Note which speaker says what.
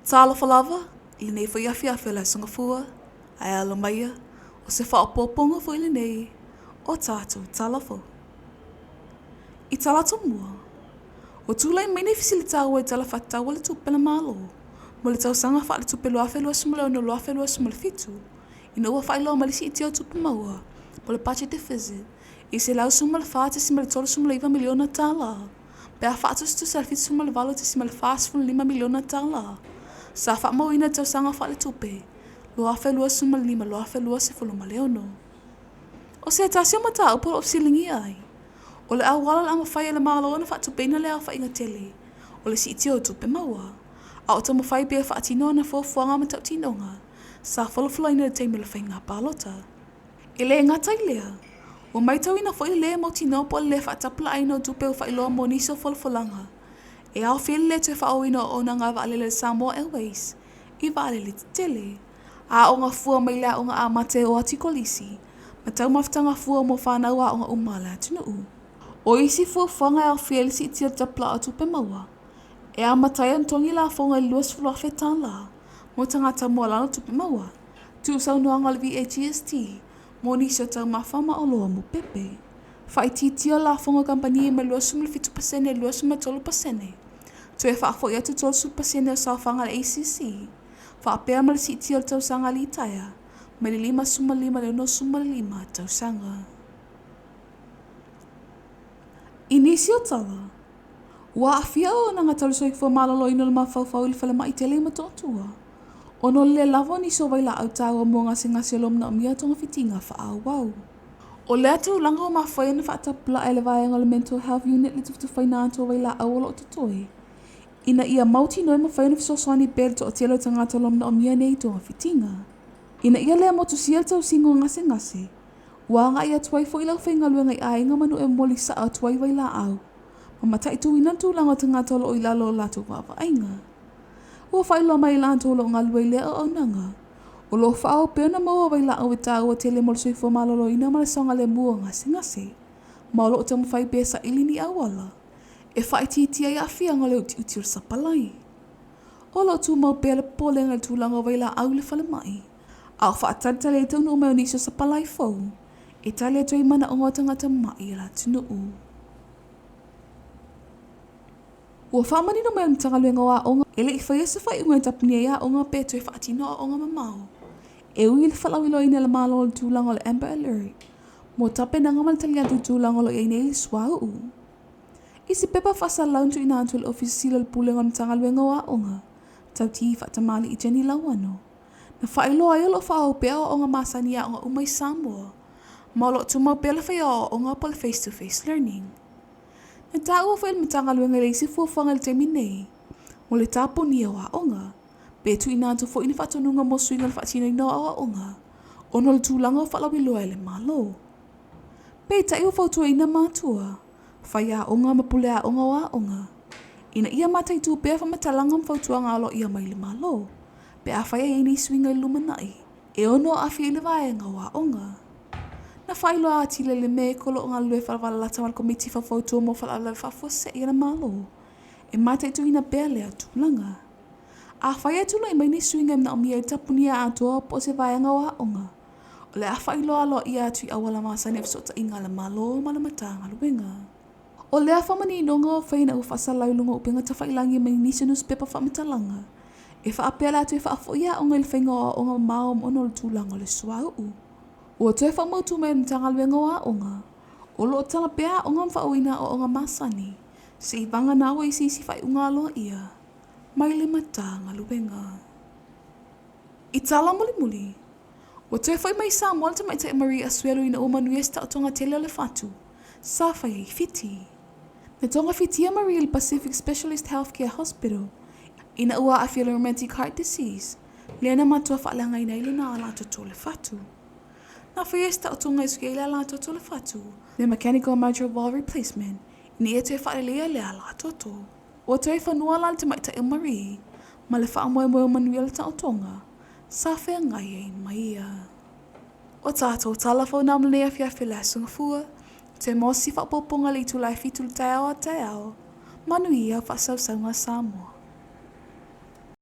Speaker 1: Talofa lava i lenei foi afiafi o le Aso Gafua, ae alo maia, o se faaopoopoga foi lenei o tatou tala fou. I tala tomua, ua tulai mai nei fesili taua i Tala Faatatau o le Tupe a le Malo mo le tausaga faaletupe 2026/2027 ina ua faailoa mai le siitia o tupe maua po o le budget deficit i $114.39 miliona tala pe a faatusatusa i le $78.45 miliona tala sa faamauina i le tausaga faaletupe 2025/2026. O se tasi o mataupu o lo o fesiligia ai, o le auala o le a mafai e le Malo ona faatupeina le aofaiga tele o le siitia o tupe maua, a o taumafai pea e faatino ana fuafuaga ma tautinoga sa folafolaina i le taimi o le faiga palota. E le gata i lea, ua matauina foi le lē mautinoa po o le le faatapulaaina o tupe ua faailoa mo nisi o folafolaga e aofia ai le lē toe faaauauina o auaunaga a vaalele a le Samoa Airways i vaalele tetele, aoga fua mai le aoga amata e oo atu i kolisi, ma taumafataga fua mo fanau aoga uma a le atunuu. O isi fuafuaga e aofia ai le siitia o le tapulaa o tupe maua e amata ai ona totogi lafoga i le $20,000 mo tagata maualalo tupe maua, tuusaunoaga o le VAGST mo nisi o taumafa ma oloa mupepe, faaitiitia o lafoga a kamupani mai le 27% i le 23%, toe faafoi atu 30% o saofaga a le ACC, faapea ma le siitia o le tausaga litaea mai le 55 i le 65 tausaga. I nisi o tala, ua aafia auaunaga tau le soifua maloloina o le mafaufau i le falemai tele i Motootua, ona o le lē lava o nisi o vailaau taua mo gasegase o lo o manaomia togafitiga faaauau. O lea tulaga ua mafua ai ona faatapulaa e le vaega o le Mental Health Unit le tufatufaina atu o vailaau o lo o totoe, ina ia mautinoa e mafai ona fesoasoani pea i le toatele o tagata o lo o manaomia nei togafitiga. Ina ia le motusia le tausiga o gasegase, ua agai atu ai foi le aufaigaluega i aiga ma nuu e momoli sao atu ai vailaau ma mataituina le tulaga o tagata o lo o i lalo o latou vaavaaiga. Ua faailoa mai e latou o lo o galulue i lea auaunaga, o lo o faaauau pea ona maua vailaau e taua tele mo le soifua maloloina ma le saogalemu o gasegase, ma o lo o taumafai pea e saili ni auala e faaitiitia ai aafiaga o le utiuti o le sapalai. O lo o tumau pea le popolega i le tulaga o vailaau i le falemai, a o faatalitali ai le taunuu mai o nisi o sapalai fou e tali atu ai i manaoga o tagata ma'i o le atunuu. Ua faamanino mai e le Matagaluega o Aoga e le i faia se faaiuga e tapuni ai aoga pe toe faatino aoaoga mamao e ui i le faalauiloaina e le Malo o le tulaga o le Amber Alert mo tapenaga ma le tali atu i tulaga o lo o i ai nei le suauu. I se pepa faasalalau na tuuina atu e le Ofisa Sili o le Pulega o le Matagaluega o Aoga, Tautii Faatamalii Jenny Lauano, na faailoa ai o lo o faaauau pea aoaoga masani i aoga uma i Samoa, ma o lo o tumau pea le faia o aoaoga po o le face-to-face learning. Na taua foi e le Matagaluega e leai se fuafuaga i le taimi nei mo le tapunia o aoga, pe tuuina atu foi ni faatonuga mo suiga i le faatinoina o aoaoga ona o le tulaga ua faalauiloa e le Malo. Peitai ua fautuaina matua, faiaoga ma puleaoga o aoga ina ia mataitu pea faamatalaga ma fautuaga aloaia mai le Malo pe afai e i ai ni suiga i le lumanai e ono aafia ai le vaega o aoga. Na faailoa atili e le MEC o lo o galulue faavalalata ma le Komiti Faufautua mo Faalavelave Faafuasei a le Malo e mataituina pea lea tulaga. Afai e tulai mai ni suiga e manaomia ai le tapunia atoa po o se vaega o aoga, o le a faailoa aloaia atu i auala masani o fesootaiga a le Malo ma le Matagaluega. O lea faamaninoga ua fai ina ua faasalalau i luga o upega tafailagi mai nisi o nusipepa faamatalaga e faapea le a toe faafoi aoga i le faiga o aoaoga mamao ona o le tulaga o le suauu. Ua toe faamautu mai e le Matagaluega o Aoga, o lo o tala pea aoga ma faaauauina aoaoga masani seivagana ua i se isi faaiuga aloaia mai le Matagaluega. I tala mulimuli, ua toe foi mai i Samoa le tamaitai Marie Asuelu ina ua manuia se taotoga tele o le fatu sa fai ai i Fiti. Na togafitia Marie i le Pacific Specialist Healthcare Hospital ina ua aafia i le rheumatic heart disease lea na matua faaleagaina ai lona alatoto o le fatu. Na faia se taotoga e suia ai le alatoto o le fatu, le mechanical mitral valve replacement, ina ia toe faaleleia le alatoto. Ua toe fanua la le tamaitai o Marie ma le faamoemoe o manuia le taotoga sa feagai ai ma ia. O tatou tala fou na mo lenei afiafi o le Aso Gafua, toe maua se isi faaopoopoga i le itula e 7 i le taeao a taeao. Manuia faasausauga Samoa.